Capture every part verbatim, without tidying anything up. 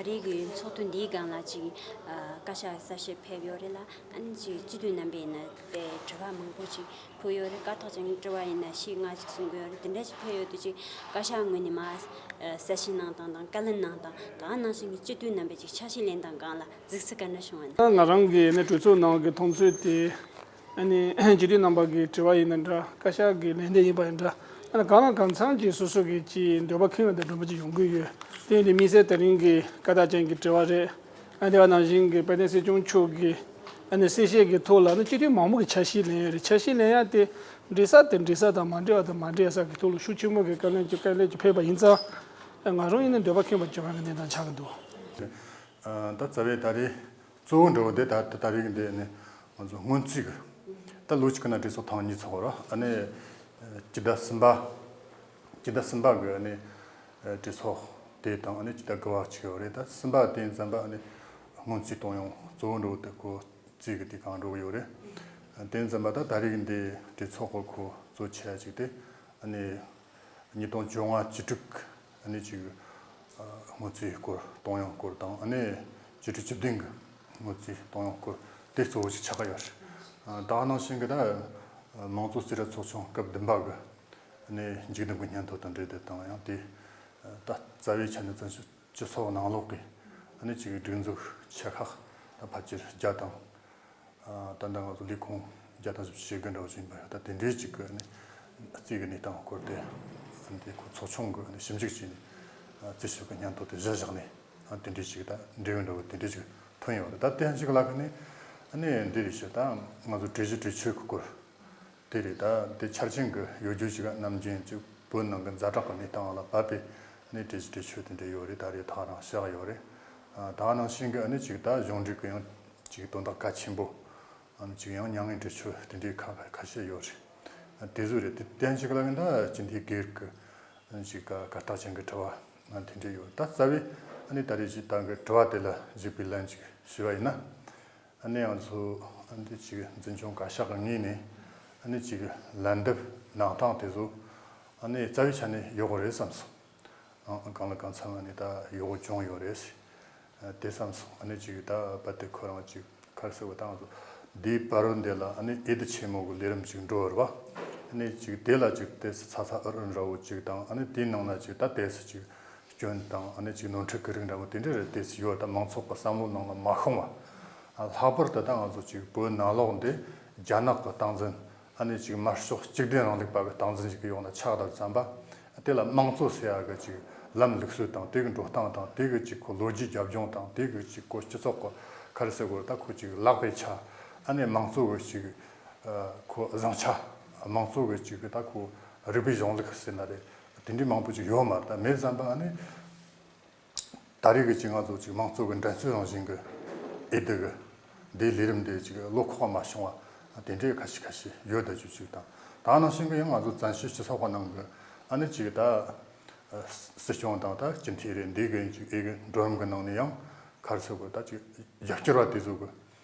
རེས་ཀྱི་ཚོགས་འདུ་འདིའི་སྒང་ལ་ཅིག་ཨ་བཀའ་ཤག་གསར་ཤོག་ཕེབས་ཡོད་རེད་ལ། ཨ་ནི་ཅིག་སྤྱི་འཐུས་རྣམ་པས་ན་དེ་དྲི་བ་མང་པོ་ཅིག་ཕུལ་ཡོད་རེད། སྐད་ཐོག་ཅིག་དྲི་བ་ཡིན་ན་ཤེས་ང་ཅིག་གསུང་གི་ཡོད་རེད། དེ་འདྲ་ཅིག་ཕུལ་ཡོད་དུས་ཅིག་བཀའ་ཤག་ངོས་ནས་མར་ཨ་གསལ་བཤད་གནང་སྟངས་དང་བཀའ་ལན་གནང་སྟངས་དང་ནང་བཞིན་གྱི་སྤྱི་འཐུས་རྣམ་པས་ཅིག་ཆ་ཤས་ལེན་སྟངས་སྒང་ལ་གཟིགས་ཚུལ་ག་འདྲ་བྱུང་བ་ན། ང་རང་གི་ནི་གྲོས་ཚོགས་ནང་གི་མཐོང་ཚུལ་དེ། ཨ་ནི་སྤྱི་འཐུས་རྣམ་པ་གི་དྲི་བ་ཡིན་ན་འདྲ། བཀའ་ཤག་གི་ལན་འདེབས་ཡིན་པ་ཡིན་འདྲ། ཨ་ནི་གང་ལ་གང་འཚམ་གྱིས་སོ་སོ་གི་ཅིག་འདོད་པ་ཁེངས་པ་དང་འདྲ་པོ་ཅིག་ཡོང་གི་ཡོད། དེ་ཡིན་དུས་དམིགས་བསལ་དེ་རིང་གི་སྐད་གྲགས་ཅན་གྱི་དྲི་བ་རེད། ཨ་དེ་བ་ནང་བཞིན་གྱི་དཔལ་ལྡན་སྲིད་སྐྱོང་མཆོག་གི་ཨ་ནི་གསལ་བཤད་ཀྱི་ཐོག་ལ་ནི་སྤྱི་འཐུས་མང་པོ་གི་ཆ་ཤས་ལེན་ཡོད་རེད། ཆ་ཤས་ལེན་ཡ་དེ་འགྲིག་ས་དེ་འགྲིག་ས་དང་མ་འགྲིག་པ་དང་མ་འགྲིག་ས་གི་ཐོག་ལ་ཤུགས་ཆེན་པོ་གི་དཀའ་ལས་ཀྱི་དཀའ་ལས་ཀྱི་ཕེབས་པ་ཡིན་ཙང་། ང་རང་ཡིན་ན་འདོད་པ་ཁེངས་པ་བྱེད་པ་གི་གནས་སྟངས་ཆགས་ཀྱི་འདུག་ཨ་ད་རྩ་བའི་ད་རེས་གཙོ་བོ་འདྲ་བོ་དེ་ད་ད་རེས་ཀྱི་འདི་ནི་ང་ཚོ་སྔོན་རྩིས་ཀྱི་ད་ལོ་གཅིག་གི་ནང་གྲོས་ཚོགས་ཐེངས་གཉིས་ཚོགས་ར། ཨ་ནི་སྤྱི་ཟླ་གསུམ་པ་སྤྱི་ཟླ་གསུམ་པ་གི་ཨ་ནི་གྲོས་ཚོགས་དེ་དང་ཨ་ནི་སྤྱི་ཟླ་དགུ་པ་གཅིག་ཡོད་རེད། ད་གསུམ་པ་དེ་ཙམ་པ་ཨ་ནི་སྔོན་རྩིས་གཏོང་ཡོང་གཙོ་བོ་འདྲ་བོ་དེ་ཁོ་རྩིས་ཀྱི་དེ་གང་འགྲོ་གི་ཡོད་རེད། དེ་ཙམ་པ་ད་ད་རེས་ཀྱི་འདི་གྲོས་ཚོགས་ཀྱི་ཁོ་གཙོ་ཆེ་ཡ་གཅིག་དེ་ཨ་ནི་ཉིས་སྟོང་བཅོ་ལྔ་བཅུ་དྲུག་ཨ་ནི་ཅིག་ཨ་སྔོན་རྩིས་སྐོར་གཏོང་ཡོང་སྐོར་དང་། ཨ་ནི་བཅུ་དྲུག་བཅུ་བདུན་གི་སྔོན་རྩིས་གཏོང་ཡོང་སྐོར་དེ་གཙོ་བོ་ཅིག་ཆགས་ཀྱི་ཡོད་རེད། ཨ་ད་ག་ནང་བཞིན་གི་ད་ཨ་དམངས་གཙོ་རྩིས་རིག་ཚོགས་ཆུང་སྐབས་བདུན་པ་གི་ཨ་ནི་མཇུག་བསྡོམས་གི་སྙན་ཐོ་དང་འབྲེལ་དེ་དང་། ཡང་དེ་ཨ་ད་རྩ་བའི་ཆ་ནས་བཙན་བྱོལ་སྤྱི་ཚོགས་ནང་ལོགས་ཀྱི་ཨ་ནི་ཅིག་སྒྲིག་འཛུགས་ཆེ་ཁག་ད་ཕལ་ཆེར་བརྒྱ་དང་། ཨ་ད་ལྟ་ང་ཚོ་ལས་ཁུངས་བརྒྱ་དང་བཞི་བཅུ་ཞེ་དགུ་འདྲ་བོ་ཞིག་ཡིན་པ་ཡོད། ད་དེ་འདྲའི་ཅིག་གི་ནི་རྩིས་ཀྱི་གནས་སྟངས་སྐོར་དེ་འདི་ཁོ་ཚོགས་ཆུང་གི་ནི་ཞིབ་འཇུག་བྱས་ནས་རྩིས་ཞིབ་ཀྱི་སྙན་ཐོ་དེ་གཞི་བཞག་ནས་དེ་འདྲའི་ཅིག་ད་འབྲེལ་ཡོད་འདྲ་བོ་དེ་འདྲའི་ཅིག་ཐོན་ཡོད་རེད། ད་དེ་ཡང་ཅིག་ལ་ཁ་ནས་ནི་འདི་རེད་ཤག་ད་ང་ཚོ་གྲོས་གཞི་གྲོས་ཆོད་ཀྱི་སྐོར་དེ་རེད། ད་དེ་ཆ་རྐྱེན་གྱི་ཡོད་རྒྱུ་ཞིག་ནམ་རྒྱུན་ཅིག་བོད་ནང་གི་ཛ་དྲག་གི་གནས་སྟངས་ལ་བབས་པའི་ནི་གྲོས་གཞི་གྲོས་ཆོད་དེ་འདྲ་ཡོད་རེད། ད་རེད་ཐག་རང་བཞག་ཡོད་རེད། ད་ག་ནང་བཞིན་གྱི་ནི་ཅིག་ད་གཞུང་འབྲེལ་གྱི་ཡང་ཅིག་དོན་དག་གལ་ཆེན་པོ་ཨ་ནི་ཅིག་ཡང་མྱ་ངན་འདྲི་ཆོས་དེ་འདྲའི་ཁ་ཁ་ཤས་ཡོད་རེད། དེ་ཚོ་རེད། དེ་དེ་ཅིག་ལ་ཡིན་ད་སྤྱི་འཐུས་སྒེར་གྱི་ཨ་ནི་ཅིག་ག་གར་སྟེགས་ཅན་གྱི་དྲི་བ་ཨ་དེ་འདྲ་ཡོད། ད་རྩ་བའི་ཨ་ནི་ད་རེས་ཅིག་ད་གི་དྲི་བ་དེ་ལ་གཞིགས་པའི་ལན་ཅིག་ཞུས་པ་ཡིན་ན། ཨ་ནི་ང་ཚོ་ཨ་ནི་ཅིག་འཛིན་སྐྱོང་བཀའ་ཤག་གི་ངོས་ནས་ཨ་ནི་ཅིག་ལན་འདེབས་གནང་སྟངས་དེ་ཚོ་ཨ་ནི་རྩ་བའི་ཆ་ནས་ཡག་པོ་རེད་བསམ་སོང་། ཨང་གང་ལ་གང་འཚམ་ཨ་ནི་ད་ཡག་པོ་བྱུང་ཡོད་རེད། ཨ་དེ་བསམ་སོང་། ཨ་ནི་ཅིག་ད་བར་དེ་ཁོ་རང་ཅིག་ག་རེ་ཟེར་བ་ད་ང་ཚོ་འདིའི་བར་རོ་འདི་ལ་ཨ་ནི་འོས་བསྡུ་ཆེན་མོ་གི་ལས་རིམ་ཅིག་འགྲོ་བ་རེད་བ། ཨ་ནི་ཅིག་དེ་ལ་ཅིག་དེ་ཚ་ཚ་འུར་འུར་འདྲ་བོ་ཅིག་དང་། ཨ་ནི་དེའི་ནང་ན་ཅིག་ད་དེ་ཚོ་ཅིག་སྐྱོན་དང་ཨ་ནི་ཅིག་ནོར་འཁྲུལ་གྱི་རིགས་འདྲ་བོ་དེ་འདྲ་རེ་དེ་ཚོ་ཡོད། ད་མང་ཚོགས་ཀྱི་བསམ་བློ་ནང་ལ་མ་ཤོང་བ། ཨ་ལྷག་པར་དུ་ད་ང་ཚོ་ཅིག་བོད་ནང་ལོགས་འདི་རྒྱ་ནག་གི་སྟངས་འཛིན། ཨ་ནི་ཅིག་དམར་ཤོག་གཅིག་སྡུད་རིང་ལུགས་པ་གི་སྟངས་འཛིན་ཞིག་གི་ཡོང་ན་ཆགས་དར་བསམ་པ། དེ་ལ་དམངས་གཙོ་ཟེར་ཡ་གི་ཅིག་ལམ་ལུགས་སྲོལ་དང་དེ་གི་འགྲོ་སྟངས་དང་དེ་གི་ཅིག་ཁོ་ལོ་རྒྱུས་རྒྱབ་ལྗོངས་དང་དེ་གི་ཅིག་ཁོ་སྤྱི་ཚོགས་གི་ག་རེ་ཟེར་དགོས་རེད། ད་ཁོ་ཅིག་ལག་པའི་ཆ། ཨ་ནི་དམངས་གཙོ་གི་ཅིག་ཨ་ཁོ་བཟང་ཆ། དམངས་གཙོ་གི་ཅིག་ད་ཁོ་རིགས་པའི་གཞུང་ལུགས་ཟེར་ན་རེད། དེ་འདྲའི་མང་པོ་ཅིག་ཡོད་མ་རེད། ད་མེད་བསམ་པ། ཨ་ནི། ད་རེས་ཀྱི་ཅིག་ང་ཚོ་ཅིག་དམངས་གཙོ་གི་འགྲན་རྩོད་རང་བཞིན་གྱི་འོས་བསྡུ་གི་འདིའི་ལས་རིམ་འདི་ཅིག་བློ་ཁོག་མ་བྱུང་བ་དེ་འདྲའི་ཁ་ཤས་ཁ་ཤས་ཡོད་ད་རྒྱུ་ཅིག་དང་། ད་ནང་བཞིན་གྱི་ཡང་ང་ཚོ་བཙན་བྱོལ་སྤྱི་ཚོགས་ཁག་ནང་གི་ཨ་ནི་ཅིག་ད་སྲིད་སྐྱོང་དང་ད་སྤྱི་འཐུས་རེད། འདི་གི་ཅིག་འོས་གི་འགྲོ་ལམ་གི་ནང་ནས་ཡང་ག་རེ་ཟེར་དགོས། ད་ཅིག་རྒྱབ་སྐྱོར་བ་དེ་ཚོ་གི་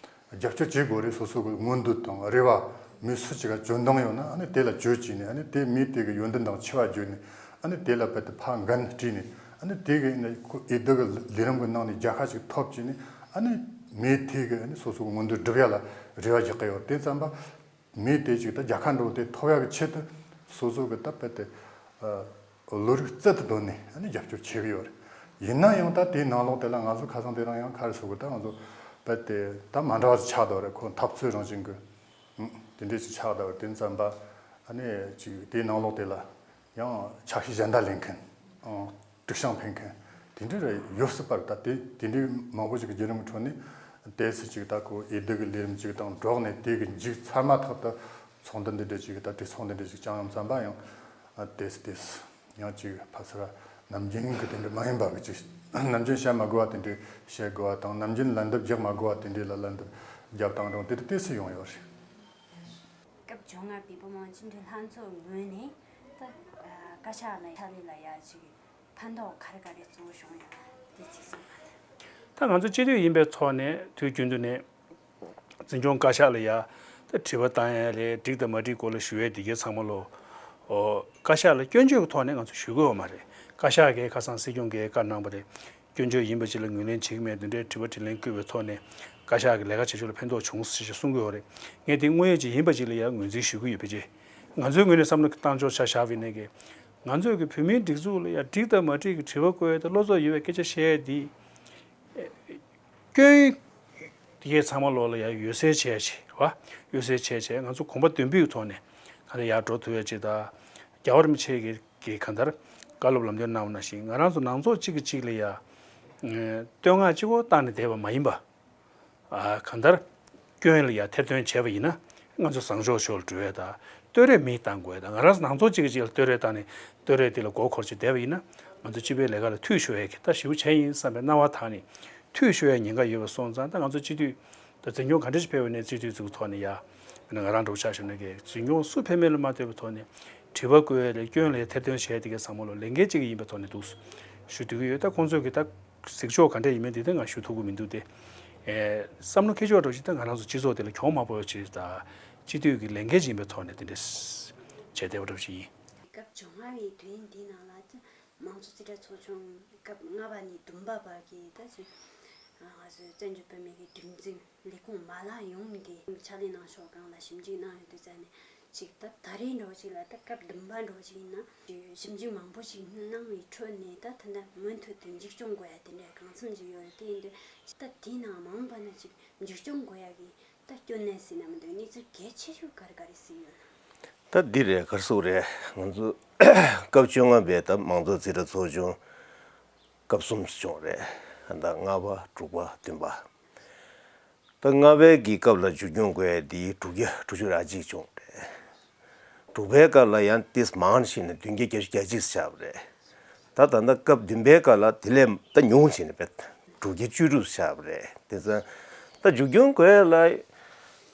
རྒྱབ་སྐྱོར་བྱེད་དགོས་རེད། སོ་སོ་གི་མངོན་འདོད་དང་རེ་བ། མི་སུ་གཅིག་ག་འཇོན་ཐང་ཡོད་ན་ཨ་ནི་དེ་ལ་བྱོས་བྱས་ནས་ཨ་ནི་དེ་མི་དེ་གི་ཡོན་ཏན་དང་ཆེ་བ་བརྗོད་ནས་ཨ་ནི་དེ་ལ་དཔེ་དེ་ཕར་འགན་དཀྲིས་ནས་ཨ་ནི་དེ་གི་ཨ་ནི་ཁོ་འོས་བསྡུ་གི་ལས་རིམ་གི་ནང་ནས་རྒྱལ་ཁ་ཅིག་ཐོབ་བྱས་ནས་ཨ་ནི་མི་དེ་གི་ཨ་ནི་སོ་སོ་གི་མངོན་འདོད་སྒྲུབ་ཡ་ལ་རེ་བ་རྒྱག་གི་ཡོད། དེ་ཙམ་པ། མི་དེ་ཅིག་ད་རྒྱལ་ཁ་འགྲོ་དེ་ཐོབ་ཡག་གི་ཆེད་དུ་སོ་སོ་གི་ད་དཔེ་དེ་ཨ་བློ་རིག་རྩལ་དུ་བཏོན་ནས་ཨ་ནི་རྒྱབ་སྐྱོར་བྱེད་གི་ཡོད་རེད། ཡིན་ན་ཡང་ད་དེའི་ནང་ལོགས་དེ་ལ་ང་ཚོ་ཁ་སང་དེ་རིང་ཡང་ག་རེ་ཟེར་དགོས། ད་ང་ཚོ་དཔེ་དེ་ད་མ་འདྲ་བ་ཅིག་ཆགས་བསྡད་རེད། ཁོ་འཐབ་རྩོད་རང་བཞིན་གི་ཨང་དེ་འདྲས་ཅིག་ཆགས་བསྡད་རེད། དེ་ཙམ་པ་ཨ་ནི་ཅིག་དེའི་ནང་ལོགས་དེ་ལ་ཡང་ཆ་ཤས་གཞན་དག་ལེན་མཁན་ཨང་། དཀྲུག་ཤིང་འཕེན་མཁན་དེ་འདྲ་རེ་ཡོད་སྲིད་པ་རེད། ད་དེ་དེ་འདྲའི་མང་པོ་ཞིག་གི་བརྒྱུད་རིམ་ཁྲོད་ནས་དེ་སྲིད་ཅིག་ད་ཁོ་འོས་བསྡུ་གི་ལས་རིམ་ཅིག་དང་འགྲོགས་ནས་དེ་གི་མཇུག་ཚར་མ་ཐག་ཏུ་ཚོགས་འདུ་འདི་འདྲ་ཅིག་ད་གྲོས་ཚོགས་འདི་འདྲ་ཅིག་བསྐྱངས་ཡོང་བསམ་པ་ཡང་དེ་སྲིད་དེ་སྲིད་ཡང་ཅིག་ཕ་སར་ནམ་རྒྱུན་གི་དེ་འདྲ་མ་ཡིན་པ་གི་ཅིག་ནམ་རྒྱུན་བཤད་མ་དགོས་པ་དེ་འདྲ་བཤད་དགོས་པ་དང་། ནམ་རྒྱུན་ལན་འདེབས་རྒྱག་མ་དགོས་པ་དེ་འདྲ་ལ་ལན་འདེབས་རྒྱབ་བཏང་རུང་དེ་དེ་དེ་སྲིད་ཡོང་ཡོད་རེད། སྐབས་བཅོ་ལྔ་པའི་བོད་མི་མང་སྤྱི་འཐུས་ལྷན་ཚོགས་ངོས་ནས་ད་བཀའ་ཤག་ལ་ཕྱག་ལས་ལ་ཡ་ཅིག་ཕན་ཐོགས་ག་རེ་ག་རེ་གཙོ་བོ་བྱུང་ཡོད་དེ་ཅིག་གསུངས་པ་དང་། ད་ང་ཚོ་སྤྱི་འཐུས་ཡིན་པའི་ཐོག་ནས་དུས་རྒྱུན་དུ་ནས་འཛིན་སྐྱོང་བཀའ་ཤག་ལ་ཡ་ད་དྲི་བ་བཏང་ཡ་ལས་འགྲིག་དང་མ་འགྲིག་སྐོར་ལ་ཞུ་ཡས་དེ་གའི་ཚང་མ་ལོ། ཨོ་བཀའ་ཤག་ལ་སྐྱོན་བརྗོད་ཀྱི་ཐོག་ནས་ང་ཚོ་ཞུ་གི་ཡོད་མ་རེད། བཀའ་ཤག་གིས་ཁ་སང་སྲིད་སྐྱོང་གིས་བཀའ་གནང་པ་རེད། སྐྱོན་བརྗོད་ཡིན་པ་ཅིག་ལ་ངོས་ལེན་བྱེད་ཀྱི་མེད། འདི་འདྲའི་དྲི་བ་དྲིས་ལན་བསྐུལ་བའི་ཐོག་ནས་བཀའ་ཤག་གི་ལས་ཀ་བྱེད་ཕྱོགས་ལ་ཕན་ཐོགས་བྱུང་ཟེར་ཞེས་གསུང་གི་ཡོད་རེད། ངས་འདི་དངོས་ཡོད་ཅིག་ཡིན་པ་ཅིག་ལ་ཡང་ངོས་འཛིན་ཞུ་གི་ཡོད། ཕལ་ཆེར་ང་ཚོའི་ངོས་ནས་བསམ་བློ་བཏང་ཕྱོགས་ཆ་བཞག་པ་ཡིན་ནའི་གི། ང་ཚོས་ཀྱི་བོད་མིའི་སྒྲིག་འཛུགས་ལ་ཡང་འགྲིག་དང་མ་འགྲིག་གི་དྲི་བ་བཀོད་དང་བློ་འཚབ་ཡོད་པའི་སྐད་ཆ་བཤད་ཡས་འདི། སྐྱོན། དེ་གས་ཚང་མ་ལོག་ལ་ཡང་འོད་གསལ་བྱས་བྱས་བ། འོད་གསལ་བྱས་བྱས་ང་ཚོ་གོམ་པ་མདུན་སྤོས་ཀྱི་ཐོག་ནས་ག་ནས་ཡར་འགྲོ་ཐུབ་ཡ་ཅིག་དང་། རྒྱལ་བ་རིན་པོ་ཆེ་གིས་གིས་གང་ལྟར་བཀའ་སློབ་ལམ་སྟོན་གནང་བ་ནང་བཞིན་ང་རང་ཚོ་ནང་ཚོགས་གཅིག་གིས་གཅིག་ལ་ཡང་བསྟོད་བསྔགས་གཅིག་པོ་བཏང་ནས་བསྡད་པ་མ་ཡིན་པ། ཨ། གང་ལྟར་སྐྱོན་ལ་ཡང་ཐེར་འདོན་བྱས་པ་ཡིན་ན་ང་ཚོ་བཟང་ཕྱོགས་ཕྱོགས་ལ་འགྲོ་ཡས་དང་བསྟོད་ར་མི་བཏང་དགོས་དང་། ང་རང་ཚོ་ནང་ཚོགས་གཅིག་གིས་གཅིག་ལ་བསྟོད་ར་བཏང་ནས་བསྟོད་ར་དེ་ལ་མགོ་འཁོར་བྱས་བསྡད་པ་ཡིན་ན་ང་ཚོ་སྤྱི་པའི་ལས་ཀ་ལ་འཐུས་ཤོར་ཡས་ཀྱི་ད་ཞེ་པོ་བྱས་ཡིན་བསམ་པའི་སྣང་བ་དག་ནས་འཐུས་ཤོར་ཡས་ཉེན་ཁ་ཡོད་པ་སོང་ཙང་། ད་ང་ཚོ་སྤྱི་འཐུས་ད་འཛིན་སྐྱོང་ག་འདྲ་ཞིག་ཕེབས་པ་ནས་སྤྱི་འཐུས་ཚོའི་ཐོག་ནས་ཡ། ང་རང་འདྲ་བོ་ཆ་བཞག་ན་གི་འཛིན་སྐྱོང་སུ་ཕེབས་མིན་ལ་མ་ལྟོས་པའི་ཐོག་ནས་དྲི་བ་བཀོད་ཡས་ལ་སྐྱོན་ལ་ཐེར་འདོན་བྱས་དེ་གའི་ཚང་མ་ལོ་ལས་འགན་གཅིག་ཡིན་པའི་ཐོག་ནས་འདུག་ཞུ་འདོད་ཀྱི་ཡོད། ད་ཁོང་ཚོས་གི་ད་གཟིགས་ཕྱོགས་ག་འདྲ་ཡིན་མིན་དེ་ད་ང་ཞུ་ཐུབ་ཀྱི་མི་འདུག་སྟེ། ཨེ། བསམ་བློ་འཁྱེར་ཕྱོགས་འདྲ་བོ་ཞིག་ད་ང་རང་ཚོ་སྤྱི་ཚོགས་དེ་ལ་གྱོང་མ་ཕོག་ཡ་ཅིག་ད་སྤྱི་འཐུས་ཀྱི་ལས་འགན་ཅིག་ཡིན་པའི་ཐོག་ནས་དེ་འདྲས་བྱས་བསྡད་པ་འདྲ་བོ་ཞིག་ཡིན། སྐབས་བཅོ་ལྔ་པའི་དུས་ཡུན་འདིའི་ནང་ལ་ད་དམངས་གཙོ་རྩིས་ཁྲ་ཚོགས་ཆུང་སྐབས་ལྔ་པ་ནས་བདུན་པ་བར་གྱི་ད་ཅིག་ང་ཚོའི་བཙན་བྱོལ་བོད་མི་གི་སྒྲིག་འཛུགས་ལས་ཁུངས་མ་ལག་ཡོངས་ཀྱི་ཕྱག་ལས་གནང་ཕྱོགས་སྒང་ལ་ཞིབ་འཇུག་གནང་ཡོད་དུས་ཙང་ནས། ཅིག་ད་ད་རེས་འདྲ་བོ་ཅིག་ལ་ད་སྐབས་བདུན་པ་འདྲ་བོ་ཅིག་ཡིན་ན་ཞིབ་འཇུག་མང་པོ་ཞིག་གནང་བའི་ཁྲོད་ནས་ད་ད་ལྟ་མུ་མཐུད་དུ་མཇུག་སྐྱོང་དགོས་ཡ་དེ་འདྲའི་གང་འཚམ་ཅིག་ཡོད་རེད། དེ་ཡིན་དུས་ད་དེའི་ནང་མ་འོངས་པ་ན་ཅིག་མཇུག་སྐྱོང་དགོས་ཡ་གི་ད་སྐྱོན་གནས་ཟེར་ན་མི་འདུག་གནས་ཚུལ་གལ་ཆེ་ཤོས་ག་རེ་ག་རེ་ཟེར་ཡོད་ན། ད་འདི་རེད། ག་རེ་ཟེར་དགོས་རེད། ང་ཚོ་སྐབས་བཅོ་ལྔ་པའི་ད་དམངས་གཙོ་རྩིས་ཁྲ་ཚོགས་ཆུང་སྐབས་གསུམ་བྱུང་རེད། ད་ལྔ་པ་དྲུག་པ་བདུན་པ། ད་ལྔ་པའི་གི་སྐབས་ལ་མཇུག་སྐྱོང་དགོས་ཡ་དེ་དྲུག་བརྒྱ་དྲུག་ཅུ་རེ་གཅིག་བྱུང་རེད། དྲུག་པའི་སྐབས་ལ་ཡང་ཏིས་མང་ཞིག་ནས་བདུན་བརྒྱ་བརྒྱད་ཅུ་གྱ་གཅིག་ཆགས་པ་རེད། ད་ད་ལྟ་སྐབས་བདུན་པའི་སྐབས་ལ་དེ་ལས་ད་ཉུང་ཞིག་ནས་བས་དྲུག་བརྒྱ་བཅུ་དྲུག་ཆགས་པ་རེད། དེ་ཙང་ད་མཇུག་སྐྱོང་དགོས་ཡ་ལ་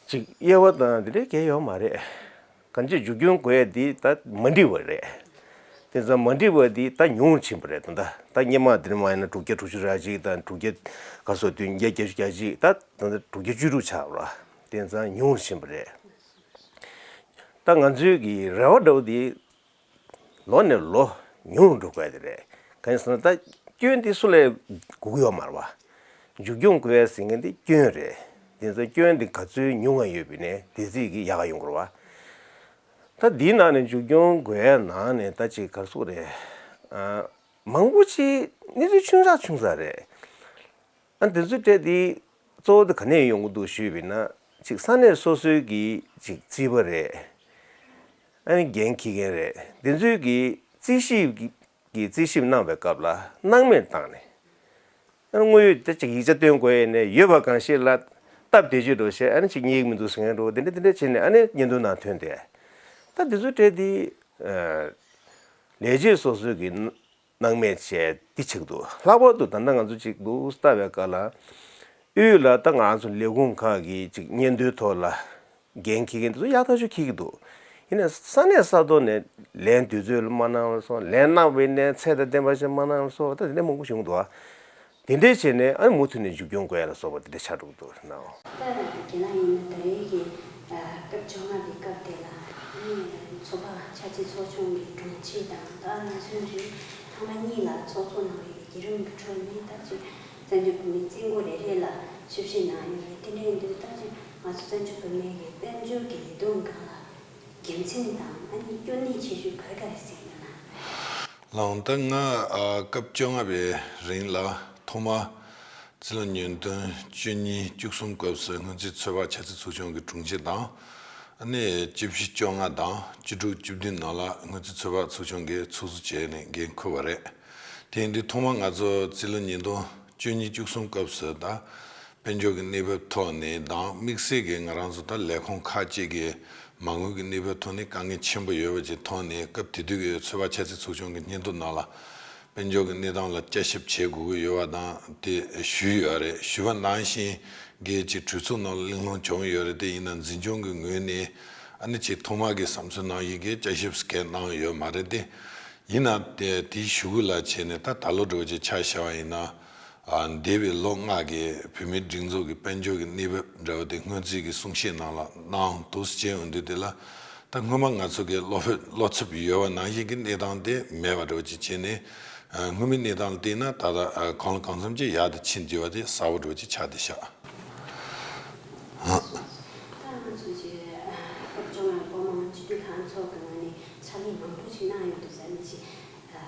ཅིག་དབྱེ་བ་དང་དེ་འདྲའི་གང་ཡོད་མ་རེད། གང་ཅི་མཇུག་སྐྱོང་དགོས་ཡ་འདི་ད་མ་འགྲིག་པ་རེད། དེ་ཙང་མ་འགྲིག་པ་འདི་ད་ཉུང་ཕྱིན་པ་རེད། ད་ད་ད་སྔོན་མ་དེ་མ་ཡིན་ན་དྲུག་བརྒྱ་དྲུག་ཅུ་རེ་གཅིག་དང་དྲུག་བརྒྱ་ག་སོ་བདུན་བརྒྱ་བརྒྱད་ཅུ་གྱ་གཅིག་ད་ད་ད་དྲུག་བརྒྱ་བཅུ་དྲུག་ཆགས་པ་རེད། དེ་ཙང་ཉུང་ཕྱིན་པ་རེད། ད་ང་ཚོའི་གི་རེ་བ་འདྲ་བོ་འདི་ལོ་ནས་ལོ་ཉུང་རུ་འགྲོ་དགོས་དེ་རེད། གང་ཡིན་ཟེར་ན་ད་སྐྱོན་འདི་སུ་ལས་སྒུག་ཡོད་མ་རེད་བ། མཇུག་སྐྱོང་དགོས་ཟེར་མཁན་འདི་སྐྱོན་རེད། དེ་ཚོ་སྐྱོན་འདི་ག་ཚོད་ཉུང་བ་ཡོད་པ་ཡིན་ན་དེ་ཚོད་ཀྱིས་ཡག་ག་ཡོང་གི་རེད་བ། ད་འདིའི་ནང་ནས་མཇུག་སྐྱོང་དགོས་ཡ་ནང་ནས་ད་ཅིག་ག་རེ་ཟེར་དགོས་རེད། ཨ། མང་པོ་ཅིག་གནས་ཚུལ་ཆུང་ཙག་ཆུང་ཙག་རེད། ཨ། འདི་ཚོའི་གྲས་འདི་གཙོ་བོ་དེ་ག་ནས་ཡོང་གི་འདུག་ཞུས་པ་ཡིན་ན། ཅིག་ས་གནས་སོ་སོའི་གི་ཅིག་རྩིས་པ་རེད། ཨ་ནི་འགན་འཁྱེར་མཁན་རེད། འདི་ཚོའི་གི་རྩིས་ཞིབ་ཀྱི་ཀྱི་རྩིས་ཞིབ་གནང་བའི་སྐབས་ལ་སྣང་མེད་བཏང་ནས། ཨ་ནི་དངོས་ཡོད་དེ་ཅིག་ཡིག་ཆ་སྟོན་དགོས་ཡས་ནས་ཡོད་པ་གང་ཞིག་ལ་སྟབས་བདེ་ཅིག་འགྲོ་བྱས། ཨ་ནི་ཅིག་རྙེད་ཀྱི་མི་འདུག་ཟེར་མཁན་འགྲོ་དེ་འདྲ་དེ་འདྲ་བྱས་ནས་ཨ་ནི་བརྙན་ཐུང་ནང་ཐོན་ཏེ། ད་དེ་ཚོ་གྲས་དེ་ལས་བྱེད་སོ་སོའི་གི་སྣང་མེད་བྱས་འདི་ཆགས་འདུག་ལྷག་པར་དུ་ད་ལྟ་ང་ཚོ་ཅིག་འདུག་ལྟ་བའི་སྐབས་ལ་དབུས་ལ་ད་ང་ཚོ་ལས་ཁུངས་ཁག་གི་ཅིག་སྙན་ཐོའི་ཐོག་ལ། འགན་འཁྱེར་མཁན་དེ་ཚོ་ཡག་ཐག་ཆོད་འཁྱེར་གྱི་འདུག་ཡིན་ནའི་ས་གནས་ས་ཐོག་ནས་ལན་དུས་ཚོད་ལ་མ་གནང་བ་སོགས། ལན་གནང་བ་ཡིན་ནའི་ཚད་དང་ལྡན་པ་ཞིག་མ་གནང་བ་སོགས། ད་དེ་འདྲ་མང་པོ་བྱུང་འདུག་དེ་འདྲས་བྱས་ནས་ཨ་ནི་མུ་མཐུད་ནས་མཇུག་སྐྱོང་དགོས་ཡ་ལ་སོགས་པ་དེ་འདྲ་ཆགས་འགྲོ་གི་འདུག་ནའོ། ད་རྒན་ལགས་ཡིན་ན་ད་རེས་ཀྱི་སྐབས་བཅོ་ལྔ་པའི་སྐབས་དེ་ལ་ཨ་ནི་ཚོགས་པ་ཆབ་སྲིད་ཚོགས་ཆུང་གི་དྲུང་ཆེ་དང་། ད་ང་ཚོའི་རིང་ཐེངས་མ་གཉིས་ལ་ཚོགས་གཙོ་གནང་བའི་བརྒྱུད་རིམ་གྱི་ཁྲོད་ནས་ད་ཅིག་བཙན་བྱོལ་བོད་མིའི་རྩིས་འགོ་རེ་རེ་ལ་ཞིབ་བཤེར་གནང་ཡོད་རེད། དེ་འདྲ་ཡིན་དུས་ད་ཅིག་ང་ཚོ་བཙན་བྱོལ་བོད་མིའི་གི་དཔལ་འབྱོར་གྱི་ལས་དོན་སྒང་ལ་དགེ་མཚན་དང་ཨ་ནི་སྐྱོན་གནད་ཆེ་ཤོས་ག་རེ་ག་རེ་གཟིགས་ཡོད་ན། ལགས་འོང་། ད་ང་ཨ་སྐབས་བཅོ་ལྔ་པའི་རིང་ལ་ཐོག་མ་རྩིས་ལོ་ཉིས་སྟོང་བཅུ་གཉིས་བཅུ་གསུམ་སྐབས་སུ་སྔོན་རྩིས་ཚོད་དཔག་འཆར་རྩིས་ཚོགས་ཆུང་གི་དྲུང་ཆེ་དང་། ཨ་ནི་བཅུ་བཞི་བཅོ་ལྔ་དང་བཅུ་དྲུག་བཅུ་བདུན་ནང་ལ་སྔོན་རྩིས་ཚོད་དཔག་ཚོགས་ཆུང་གི་ཚོགས་གཙོ་བྱས་ནས་འགན་འཁུར་བ་རེད། དེ་ཡིན་དུས་ཐོག་མ་ང་ཚོ་རྩིས་ལོ་ཉིས་སྟོང་བཅུ་གཉིས་བཅུ་གསུམ་སྐབས་སུ་ད་དཔལ་འབྱོར་གྱི་གནས་བབ་ཐོག་ནས་དང་དམིགས་བསལ་གྱི་ང་རང་ཚོ་ད་ལས་ཁུངས་ཁག་ཅིག་གི་མ་དངུལ་གྱི་གནས་བབ་ཐོག་ནས་དཀའ་ངལ་ཆེན་པོ་ཡོད་པ་ཅིག་མཐོང་ནས། སྐབས་དེ་དུས་ཀྱི་ཚོད་དཔག་འཆར་རྩིས་ཚོགས་ཆུང་གི་སྙན་ཐོ་ནང་ལ་དཔལ་འབྱོར་གྱི་གནས་སྟངས་ལ་བསྐྱར་ཞིབ་བྱེད་དགོས་ཀྱི་ཡོད་པ་དང་དེ་ཞུས་ཡོད་རེད། ཞུས་པ་ནང་བཞིན་གྱི་ཅིག་གྲོས་ཚོགས་ནང་ལ་གླེང་སློང་བྱུང་ཡོད་རེད། དེ་ཡིན་ན་འཛིན་སྐྱོང་གི་ངོས་ནས་ཨ་ནི་ཅིག་ཐོག་མ་གི་བསམ་ཚུལ་ནང་བཞིན་གྱི་བསྐྱར་ཞིབ་གང་གནང་ཡོད་མ་རེད་དེ། ཡིན་ན་དེ་དེའི་གཞུག་གུ་ལ་བྱས་ནས་ད་ད་ལོ་འདྲ་བོ་ཅིག་ཆ་བཞག་པ་ཡིན་ན། ཨ། འདས་པའི་ལོ་ལྔ་གི་བོད་མིའི་སྒྲིག་འཛུགས་ཀྱི་དཔལ་འབྱོར་གྱི་གནས་བབ་འདྲ་བོ་དེ་སྔོན་རྩིས་ཀྱི་གསུང་བཤད་ནང་ལ་གནང་འདུག་ཟེར་བྱས་ཡོང་དུས་དེ་ལ། ད་སྔོན་མ་ང་ཚོ་གི་བློ་ཕེབས་བློ་འཚབ་ཡོད་པ་ནང་བཞིན་གྱི་གནས་སྟངས་དེ་མེད་པ་འདྲ་བོ་ཅིག་བྱས་ནས། ཨ། སྔོན་མའི་གནས་སྟངས་ལ་བལྟས་ན་ད་ལྟ། ཨ། གང་ལ་གང་འཚམ་གྱིས་ཡག་ཏུ་ཕྱིན་བསྡད་པ་དེ་གསལ་པོ་འདྲ་བོ་ཅིག་ཆགས་བསྡད་ཤག་ད་ང་ཚོ་ཅིག་སྐབས་བཅོ་ལྔ་སྐར་མ་སྤྱི་འཐུས་ལྷན་ཚོགས་ཀྱི་ངོས་ནས་ཕྱག་ལས་མང་པོ་ཞིག་གནང་ཡོད་འདུག་ཟེར་ནས་ཅིག་ད་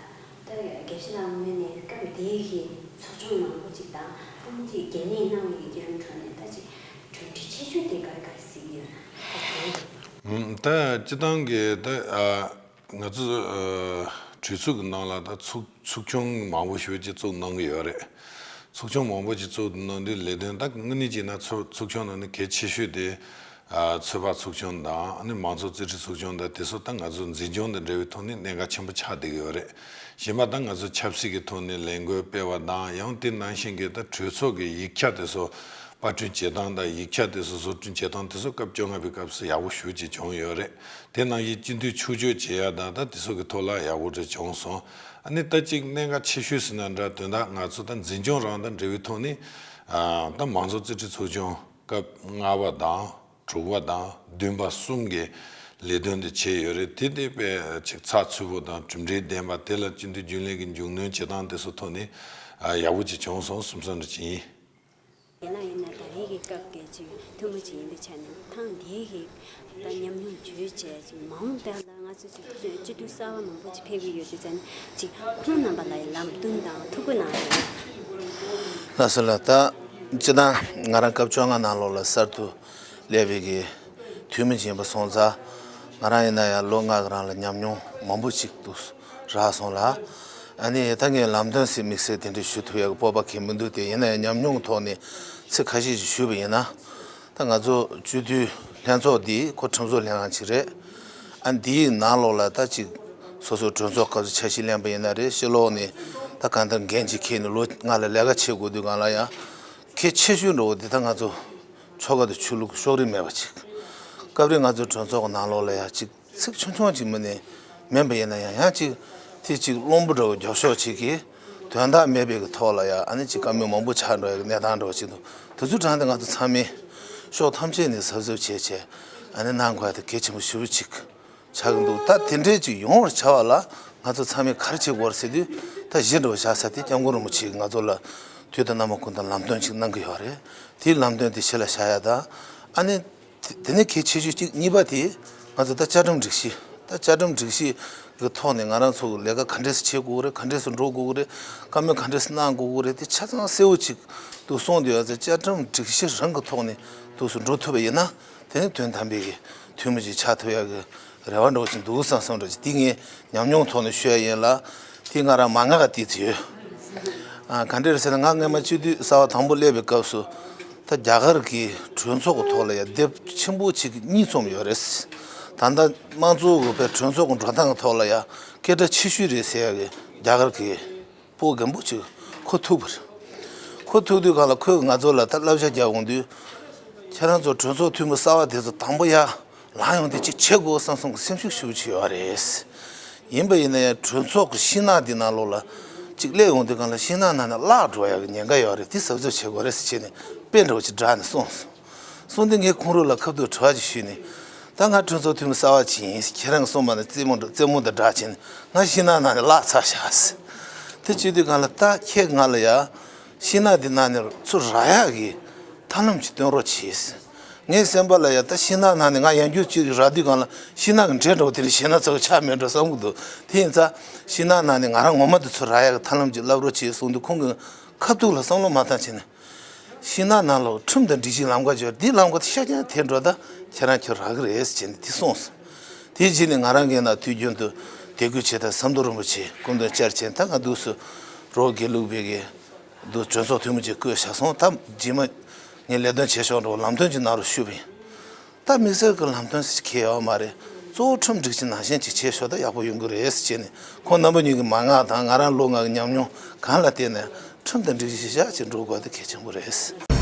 དགེ་བཤེས་ལགས་ངོས་ནས་སྐབས་དེའི་གི་ཚོགས་ཆུང་མང་པོ་ཅིག་དང་ཨ་ནི་ཅིག་འགན་ལེན་གནང་བའི་གི་བརྒྱུད་རིམ་ཁྲོད་ནས་ད་ཅིག་གྲུབ་འབྲས་ཆེ་ཤོས་དེ་ག་རེ་ག་རེ་གཟིགས་ཡོད་ན། ད་སྤྱི་བཏང་གི་ད། ཨ། ང་ཚོ། ཨ། གྲོས་ཚོགས་ཀྱི་ནང་ལ་ད་ཚོགས་ཚོགས་ཆུང་མང་པོ་ཞིག་ཅིག་བཙུགས་གནང་གི་ཡོད་རེད། ཚོགས་ཆུང་མང་པོ་ཅིག་བཙུགས་གནང་དུས་ལས་དོན་ད་དངོས་གནས་བྱས་ན་ཚོགས་ཚོགས་ཆུང་ནང་ནས་གལ་ཆེ་ཤོས་དེ། ཨ། ཚོད་དཔག་ཚོགས་ཆུང་དང་ཨ་ནི་མང་གཙོ་རྩིས་ཁྲའི་ཚོགས་ཆུང་དང་དེ་ཚོ་ད་ང་ཚོ་འཛིན་སྐྱོང་དང་འབྲེལ་བའི་ཐོག་ནས་གནད་འགག་ཆེན་པོ་ཆགས་བསྡད་ཀྱི་ཡོད་རེད། གཞན་པ་ད་ང་ཚོ་ཆབ་སྲིད་ཀྱི་ཐོག་ནས་ལས་འགུལ་སྤེལ་བ་དང་ཡང་དེ་ནང་བཞིན་གྱི་ད་གྲོས་ཚོགས་ཀྱི་ཡིག་ཆ་དེ་ཚོ་པར་སྐྲུན་བྱེད་སྟངས་དང་ཡིག་ཆ་དེ་ཚོ་བཟོ་སྐྲུན་བྱེད་སྟངས་དེ་ཚོ་སྐབས་བཅོ་ལྔ་པའི་སྐབས་སུ་ཡག་པོ་ཞེ་པོ་ཅིག་བྱུང་ཡོད་རེད། དེ་ནང་བཞིན་སྤྱི་འཐུས་ཆོས་སྤྱོད་བྱེད་ཡ་དང་ད་དེ་ཚོ་གི་ཐོག་ལ་ཡག་པོ་འདྲ་བྱུང་སོང་། ཨ་ནི་ད་ཅིག་གནད་འགག་ཆེ་ཤོས་ཟེར་ན་འདྲ་དོན་དག་ང་ཚོ་ད་འཛིན་སྐྱོང་རང་དང་འབྲེལ་བའི་ཐོག་ནས། ཨ། ད་མང་གཙོ་རྩིས་ཁྲའི་ཚོགས་ཆུང་སྐབས་ལྔ་པ་དང་དྲུག་པ་དང་བདུན་པ་གསུམ་གྱི་ལས་དོན་དེ་བྱས་ཡོད་རེད། དེ་དེ་དཔེ་ཅིག་ཚགས་ཚུད་པོ་དང་གྲུབ་འབྲས་ལྡན་པ་དེ་ལ་སྤྱི་འཐུས་རྒྱུན་ལས་ཀྱི་མཇུག་སྣོན་བྱེད་སྟངས་དེ་ཚོ་ཐོག་ནས། ཨ། ཡག་པོ་ཅིག་བྱུང་སོང་བསམ་བསམ་འདྲ་ཅིག་ཡིན། ཡིན་ན་ཡིན་ན་ད་རེས་ཀྱི་སྐབས་ཀྱི་ཅིག་འཐུས་མི་ཅིག་ཡིན་པའི་ཆ་ནས་ཐེངས་འདིའི་གི་ད་ཉམས་མྱོང་བརྗོད་བྱས་ཅིག་མ་འོངས་པ་ལ་ང་ཚོ་ཅིག་སྤྱི་འཐུས་གསར་པ་མང་པོ་ཅིག་ཕེབས་ཀྱི་ཡོད་དུས་ཙང་ཅིག་ཁོང་རྣམ་པ་ལ་ལམ་སྟོན་དང་ཐུགས་ཁུར་གནང་རོགས། ལགས་སོ་ལགས། ད་སྤྱི་བཏང་ང་རང་སྐབས་བཅོ་ལྔ་ནང་ལོགས་ལ་གསར་དུ་སླེབས་པའི་གི་འཐུས་མི་ཡིན་པ་སོང་ཙང་ང་རང་ཡིན་ན་ཡང་ལོ་ལྔ་གི་རིང་ལ་ཉམས་མྱོང་མང་པོ་ཅིག་འདུག་རག་སོང་ལ། ཨ་ནི་ད་ངས་ལམ་སྟོན་ཟེར་དམིགས་བསལ་དེ་འདྲ་ཞུ་ཐུབ་ཡག་གི་སྤོབས་པ་གང་ཡང་མི་འདུག་དེ་ཡིན་ན་ཡང་ཉམས་མྱོང་གི་ཐོག་ནས་ཚིག་ཁ་ཤས་ཤིག་ཞུས་པ་ཡིན་ན། ད་ང་ཚོ་སྤྱི་འཐུས་ལྷན་ཚོགས་འདི་ཁོ་ཁྲིམས་བཟོ་ལྷན་ཁང་ཅིག་རེད། ཨ། འདིའི་ནང་ལོགས་ལ་ད་ཅིག་སོ་སོ་གྲོས་ཚོགས་སྐབས་སུ་འཆར་གཞི་ལེན་པ་ཡིན་ན་རེད། ཕྱི་ལོགས་ནས་ད་གང་ལྟར་འགན་ཅིག་འཁྱེར་ནས་ལོ་ལྔ་ལ་ལས་ཀ་བྱེད་དགོས་དུས་སྒང་ལ་ཡང་གལ་ཆེ་ཤོས་འདྲ་བོ་འདི་ད་ང་ཚོ་ཆོལ་ཁ་དང་ཆོས་ལུགས་ཀྱི་ཕྱོགས་རིས་མེད་པ་ཅིག་སྐབས་རེ་ང་ཚོ་གྲོས་ཚོགས་ཀྱི་ནང་ལོགས་ལ་ཡང་ཅིག་ཚིག་ཆུང་ཆུང་ཅིག་མིན་ནས་མིན་པ་ཡིན་ན་ཡང་ཡང་ཅིག་དེ་ཅིག་རླུང་བུ་འདྲ་བོ་མགྱོགས་ཤོས་ཅིག་གིས་དོན་དག་མེད་པའི་གི་ཐོག་ལ་ཡང་ཨ་ནི་ཅིག་བཀའ་མོལ་མང་པོ་ཆགས་འགྲོ་ཡག་གི་གནས་སྟངས་འདྲ་བོ་ཅིག་འདུག་དེ་ཚོའི་གྲས་དེ་ང་ཚོ་ཚང་མས་ཕྱོགས་ཐམས་ཅད་ནས་གཟབ་གཟབ་བྱས་བྱས་ཨ་ནི་གནང་དགོས་ཡག་དེ་གལ་ཆེན་པོ་ཞེ་པོ་ཅིག་ཆགས་ཀྱི་འདུག་ད་དེ་འདྲས་ཅིག་ཡོང་བར་བྱ་བ་ལ་ང་ཚོ་ཚང་མས་ག་རེ་བྱེད་དགོས་རེད་ཟེར་དུས་ད་གཞི་འདྲ་བོ་བཞག་ས་དེ་སྐྱབས་མགོན་རིན་པོ་ཆེ་གིས་ང་ཚོ་ལ་དུས་དང་རྣམ་པ་ཀུན་ཏུ་ལམ་སྟོན་ཅིག་གནང་གི་ཡོད་རེད། དེའི་ལམ་སྟོན་དེ་གཞི་ལ་བཞག་ཡག་དང་ཨ་ནི། དེ་དེ་ནས་གལ་ཆེ་ཤོས་གཅིག་གཉིས་པ་དེ་ང་ཚོ་ད་བཅའ་ཁྲིམས་སྒྲིག་གཞི་ད་བཅའ་ཁྲིམས་སྒྲིག་གཞི་གི་ཐོག་ནས་ང་རང་ཚོ་གི་ལས་ཀ་ག་འདྲས་སེ་བྱེད་དགོས་ཀྱི་རེད། ག་འདྲས་སེ་འགྲོ་དགོས་ཀྱི་རེད། བཀའ་མོལ་ག་འདྲས་སེ་གནང་དགོས་ཀྱི་རེད། དེ་ཆ་ཚང་གསལ་བོ་ཅིག་ཏུ་གསུངས་བསྡད་ཡོད་ཙང་བཅའ་ཁྲིམས་སྒྲིག་གཞི་རང་གི་ཐོག་ནས་ཏུ་སུ་འགྲོ་ཐུབ་པ་ཡིན་ན་དེ་ནི་དོན་དམ་པའི་གི་འཐུས་མི་ཅིག་ཆགས་ཐུབ་ཡག་གི་རེ་བ་འདྲ་བོ་ཅིག་འདུག་བསམ་བསམ་འདྲ་ཅིག་དེ་ངས་ཉམས་མྱོང་ཐོག་ནས་ཤོད་ཡ་ཡིན་ལ། དེ་ང་རང་མ་ང་ག་དེ་ཚོ་ཡོད། ཨ། ག་འདྲ་རེད་ཟེར་ན་ང་སྔས་མ་སྤྱི་འཐུས་གསར་པ་དང་པོ་སླེབས་པའི་སྐབས་སུ་ད་རྒྱ་གར་གྱི་གྲོས་ཚོགས་ཀྱི་ཐོག་ལ་ཡང་དེབ་ཆེན་པོ་ཅིག་གཉིས་རྩོམ་ཡོད་རེད། ད་ལྟ་དམངས་གཙོ་གི་བའི་གྲོས་ཚོགས་ཀྱི་འགྲོ་སྟངས་ཀྱི་ཐོག་ལ་ཡང་སྐད་གྲགས་ཆེ་ཤོས་རེད་ཟེར་ཡ་གི་རྒྱ་གར་གྱི་སྤུ་གུ་རྒན་པོ་ཅིག་ཁོ་ཐུག་པ་རེད། ཁོ་ཐུག་དུས་སྒང་ལ་ཁོས་ང་ཚོ་ལ་ད་བསླབ་བྱ་རྒྱག་འོང་དུས། ཁྱེད་རང་ཚོ་གྲོས་ཚོགས་འཐུས་མི་གསར་པ་དེ་ཚོ་དང་པོ་ཡ་ལངས་ཡོང་དུས་ཅིག་བྱེད་དགོས་བསམ་བསམ་གྱི་སེམས་ཤུགས་ཞེ་པོ་ཅིག་ཡོད་རེད། ཡིན་པ་ཡིན་ན་ཡང་གྲོས་ཚོགས་ཀྱི་ཤིང་ནགས་འདི་ནང་ལོགས་ལ་ཅིག་སླེབས་ཡོང་དུས་སྒང་ལ་ཤིང་ནགས་ནང་ནས་བརླག་འགྲོ་ཡག་གི་ཉེན་ཁ་ཡོད་རེད། དེ་གཟབ་གཟབ་བྱེད་དགོས་རེད་ཟེར་བྱས་ནས་དཔེ་འདྲ་བོ་ཅིག་བསྒྲགས་ནས་གསུངས་སོང་། གསུངས་དུས་ངས་ཁོང་རང་ལ་ཁ་ཐུག་དྲི་བ་ཅིག་ཞུས་ནས། ད་ང་གྲོས་ཚོགས་འཐུས་མི་གསར་པ་ཅིག་ཡིན། ཁྱེད་རང་གིས་གསུངས་པ་ནང་རྩེད་མོ་འདྲ་རྩེད་མོ་འདི་འདྲ་བྱས་ནས་ང་ཤིང་ནགས་ནང་ནས་བརླག་ཚར་བཞག་ཟེར། དེ་བྱེད་དུས་སྒང་ལ་ད་ཁྱེད་ང་ལ་ཡ་ཤིང་ནགས་འདི་ནང་ནས་ཚུར་རག་ཡག་གི་ཐབས་ལམ་ཅིག་སྟོན་རོགས་གྱིས་ཟེར། ངའི་སེམས་པ་ལ་ཡ་ད་ཤིང་ནགས་ནང་ནས་ང་ཡང་བསྐྱར་ཅིག་རག་དུས་སྒང་ལ་ཤིང་ནགས་ཀྱི་འདྲེ་འདྲ་བོ་དེ་འདྲ་བྱས་ན་ཚ་བོ་ཆགས་མེད་འགྲོ་བསམ་གྱི་འདུག་དེ་ཡིན་ཙང་ཤིང་ནགས་ནང་ནས་ང་རང་ངོ་མ་དེ་ཚུར་རག་ཡག་གི་ཐབས་ལམ་ཅིག་བསླབ་རོགས་གྱིས་གསུངས་དུས་ཁོང་གི་ཁ་ཐུག་ལ་བསམ་བློ་མ་བཏང་བྱས་ནས། ཤིང་ནགས་ནང་ལོགས་ཁྲིམས་དང་སྒྲིག་གཞིའི་ལམ་ཁ་ཅིག་ཡོད་རེད། འདིའི་ལམ་ཁ་དེ་ཤར་རྐྱང་དེད་འགྲོ་ད་ཁྱེད་རང་ཁྱོད་རག་གི་རེད་ཟེར་བྱས་ནས་དེ་གསུངས་སོང་། དེའི་རྗེས་ནས་ང་རང་གིས་ན་དུས་རྒྱུན་དུ་དད་གུས་བྱེད་ཐབས་ཟམ་གདོང་རིན་པོ་ཆེ་སྐུ་མདུན་བཅར་བྱས་ད་ང་འདུག་སེ་རོགས་དགེ་ལུགས་པའི་གི་འདུག་གྲོས་ཚོགས་འཐུས་མི་ཅིག་བསྐོས་བཞག་སོང་། ད་རྗེས་མ་ངས་ལས་དོན་བྱེད་ཕྱོགས་འདྲ་བོ་ལམ་སྟོན་ཅིག་གནང་རོགས་ཞུས་པ་ཡིན། ད་དམིགས་བསལ་གྱི་ལམ་སྟོན་ཟེར་གྱི་ཡོད་མ་རེད། གཙོ་བོ་ཁྲིམས་སྒྲིག་གཞི་ནང་བཞིན་ཅིག་བྱས་ཤོག་ད་ཡག་པོ་ཡོང་གི་རེད་ཟེར་བྱས་ནས་ཁོང་རྣམ་པ་གཉིས་ཀྱི་མན་ངག་དང་ང་རང་ལོ་ལྔ་གི་ཉམས་མྱོང་གང་ལ་བརྟེན་ནས་ཁྲིམས་དང་སྒྲིག་གཞི་གཞི་བཞག་ཅིག་འགྲོ་དགོས་དེ་གལ་ཆེན་པོ་རེད།